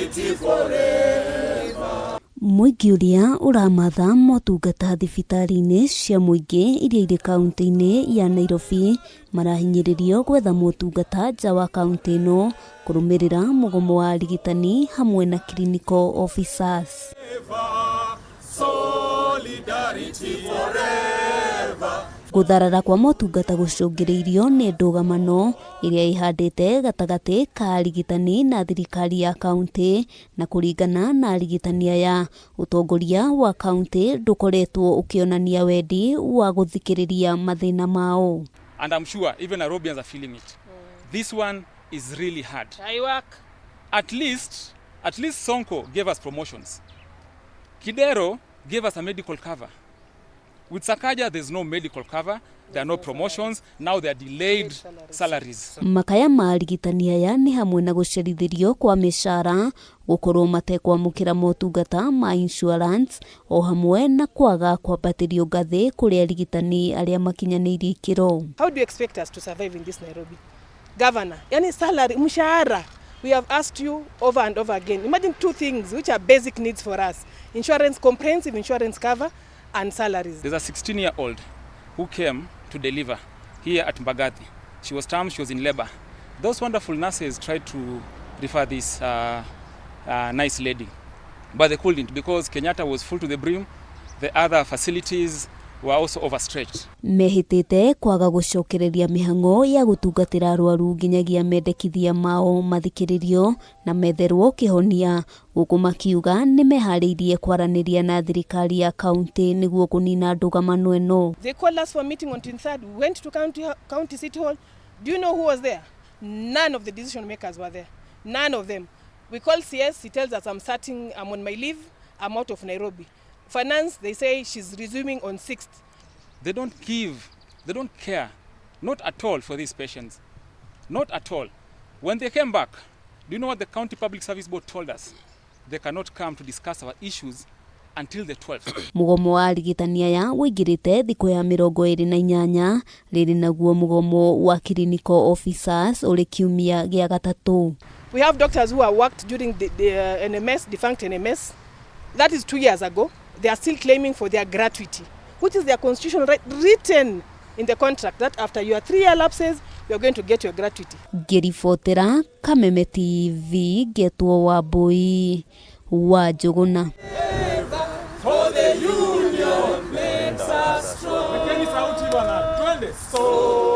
Solidarity forever. Mũingĩ ũrĩa ũramatha motungata thibitarĩ-inĩ cia mũingĩ iria irĩ kaunti-inĩ ya Nairobi marahinyĩrĩrio gwetha motungata nja wa kaunti ĩno kũrũmĩrĩra mũgomo wa arigitani hamwe na clinical officers. Solidarity forever. Gũtharara kwa motungata gũcũngĩrĩirio nĩ ndũgamano ĩrĩa ĩhandĩte gatagatĩ ka arigitani na thirikari ya kaunti na kũringana na arigitani aya ũtongoria wa kaunti ndũkoretwo ũkĩonania wendi wa gũthikĩrĩria mathĩna mao. And I'm sure even Nairobians are feeling it. This one is really hard. I work. At least Sonko gave us promotions. Kidero gave us a medical cover. With Sakaja, there's no medical cover, there are no promotions, now there are delayed salaries. Makaya ma arigitani aya nĩ hamwe na gũcerithĩrio kwa mĩcara, gũkorwo matekwamũkĩra motungata ma insurance o hamwe na kwaga kwambatĩrio ngathĩ kũrĩ arigitani arĩa makinyanĩirie ikĩro. How do you expect us to survive in this Nairobi? Governor, yani salary, mshahara. We have asked you over and over again. Imagine two things which are basic needs for us. Insurance, comprehensive insurance cover and salaries. There's a 16-year-old who came to deliver here at Mbagathi. She was termed, she was in labor. Those wonderful nurses tried to refer this nice lady, but they couldn't because Kenyatta was full to the brim. The other facilities were also overstretched. Mehĩtĩte kwaga gũcokereria mĩhang'o ya gũtungatĩra arwaru nginyagia mendekithia mao mathikĩrĩrio na metherwo kĩhonia gũkũ makiuga nĩ meharĩirie kwaranĩria na thirikari ya kaunti nĩguo kũnina ndũgamano ĩno. They called us for a meeting on 23rd. We went to county City Hall. Do you know who was there? None of the decision makers were there. None of them. We called CS, he tells us, "I'm starting, I'm on my leave, I'm out of Nairobi." Finance, they say she's resuming on 6th. They don't give, they don't care, not at all for these patients. Not at all. When they came back, do you know what the County Public Service Board told us? They cannot come to discuss our issues until the 12th. Mũgomo wa arigitani aya ũingĩrĩte thikũ ya 28 rĩrĩ naguo mũgomo wa clinical officers ũrĩ kiumia gĩa gatatũ. We have doctors who have worked during the NMS, defunct NMS. That is 2 years ago. They are still claiming for their gratuity, which is their constitutional right written in the contract that after your 3-year lapses, you are going to get your gratuity. Ngĩribotera Kameme TV ngetwo Wambui wa Njũgũna. For the union makes us strong. Wekeni sauti bwana, twende. So